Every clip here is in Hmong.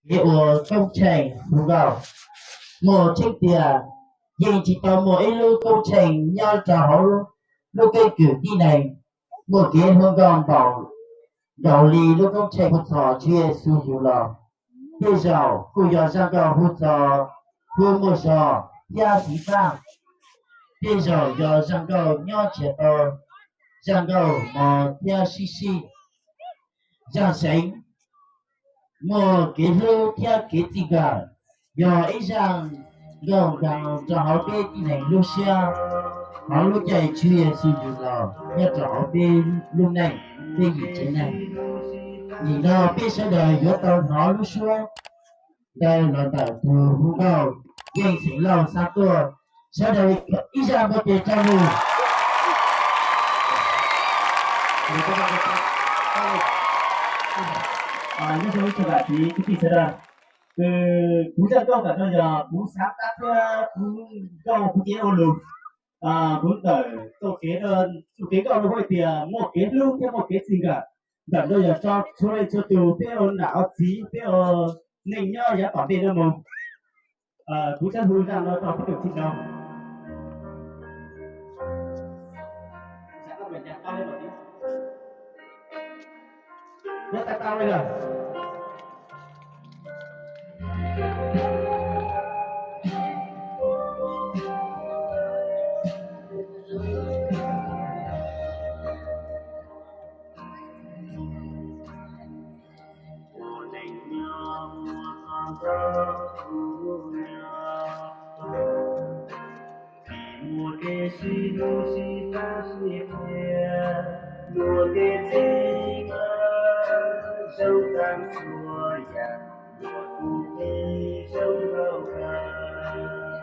kev ua koob tsheej hu nkauj. Muaj tseeb tiag, yeej tsis tau muaj ib lub koob tsheej nyob rau hauv lub keeb kwm tib neeg muaj kev hu nkauj npaum nkaus li lub koob tsheej hu txog Tswv Yexus yug los. Tej zaum kuj yog zaj nkauj hu txog hu muaj zog thiab siv faj. Tej zaum yog zaj nkauj nyob tsis tau, zaj nkauj mos thiab sib sib, zaj seev, muaj kev hlub thiab kev txij nkawm, yog ib zaj nkauj nkaus rau hauv peb tib neeg lub siab, hauv lub caij Tswv Yexus yug los nyob rau hauv peb lub neej, peb yim tsev neeg. Nim no peb sawv daws yuav tau hnov lub suab ntawd los ntawm tus hu nkauj Yeej Xeem Lauj xa tuaj. Sawv daws ib zaj npau taws rau nws. Nyob zoo ib tsoom niam txiv kwv tij sawv daws, kuv zaj nkauj ntawm no yog kuv xav tab thiab kuv nkauj kuv cia ua lus. Kuv ntawm txoj kev, txoj kev nkauj no hais tias muaj kev hlub thiab muaj kev txij nkawm. Ntawm no yog tso txhua leej txhua tus peb ua niam ua txiv, peb ua neej nyob yav tom ntej no mus. Kuv xav hu zaj no rau peb tus txij no. Muaj kev sib hlub sib pab sib qhia, muaj kev txij nkawm zoo tag txhua yam, muaj tus txiv zoo nkauj kawg,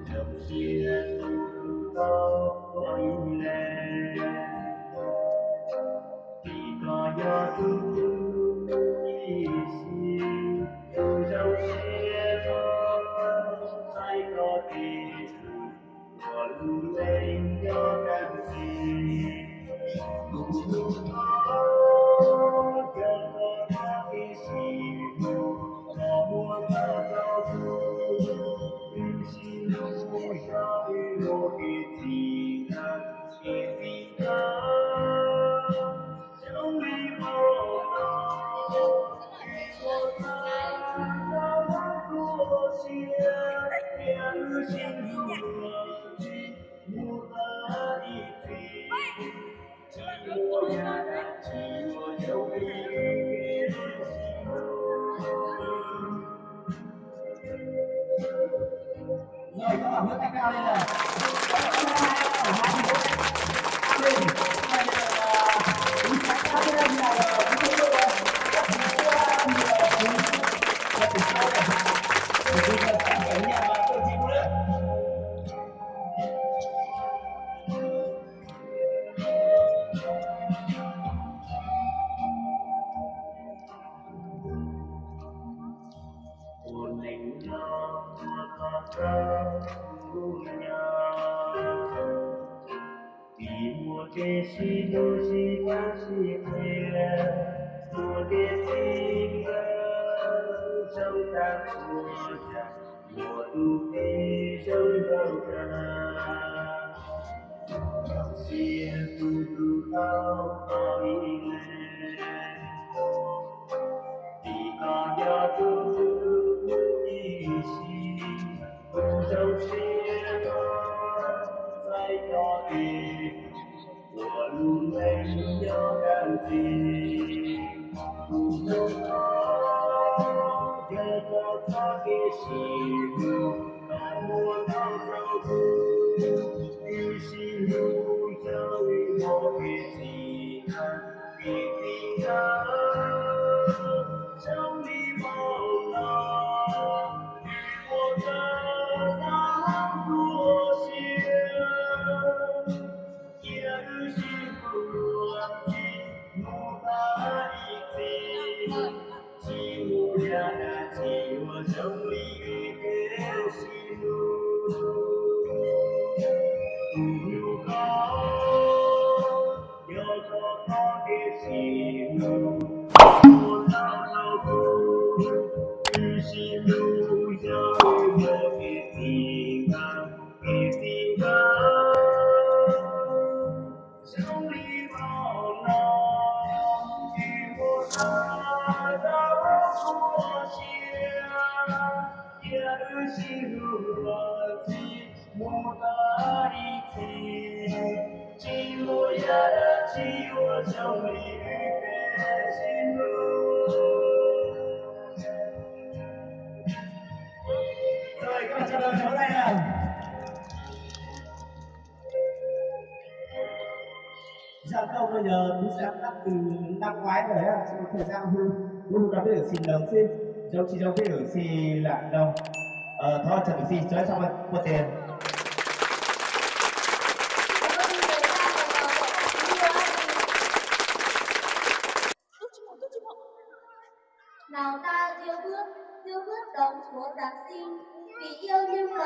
zoo siab tus tau ua ib leeg. Vim koj yog tus ib sim, tus zoo siab txais koj tes, ua lub neej nyob tag nrho. Tus hlub koj yog koj txoj kev sib hlub, koj muab tau rau kuv, wb sib hlub yog wb muaj kev txij nkawm, kev txij nkawm zoo li hmo no, ua tag tau kuv siab, thiab wb sib hlub mus tau ib txhis. Ua neej nyob ua tau rau kuv nyob, vim muaj kev sib hlub sib pab sib qhia, muaj kev txij nkawm zoo tag txhua yam, muaj tus txiv zoo nkauj kawg, zoo siab tus hlub tau ua ib leeg. Vim koj yog tus ib sim, tus zoo siab txais koj tes, ua lub neej nyob tag nrho. Tus hlub koj yog koj txoj kev sib hlub, koj muab tau rau kuv, wb sib hlub xyaum li muaj kev txij nkawm, kev txij nkawm zoo li hmo no, ua rau tau kuv siab, cia wb sib hlub ua txij mus tau ib txhis. Tsis muaj yam dab tsi uas zoo li kev sib hlub. Tus hlub koj yog koj txoj kev sib hlub, muab tau rau kuv, Zaj câu no yog tub sab đáp từ năm ngoái rồi á, sau thời gian hu, hu rau peb hawm xis noog xwb, zoo tsis zoo peb hawm xis lam noog. Thov Trần Thủy Phi tso ib thaj pua tes. Nòng ta dưa mướp, dưa mướp đóng chúa giáng sinh, vì yêu nhưng mà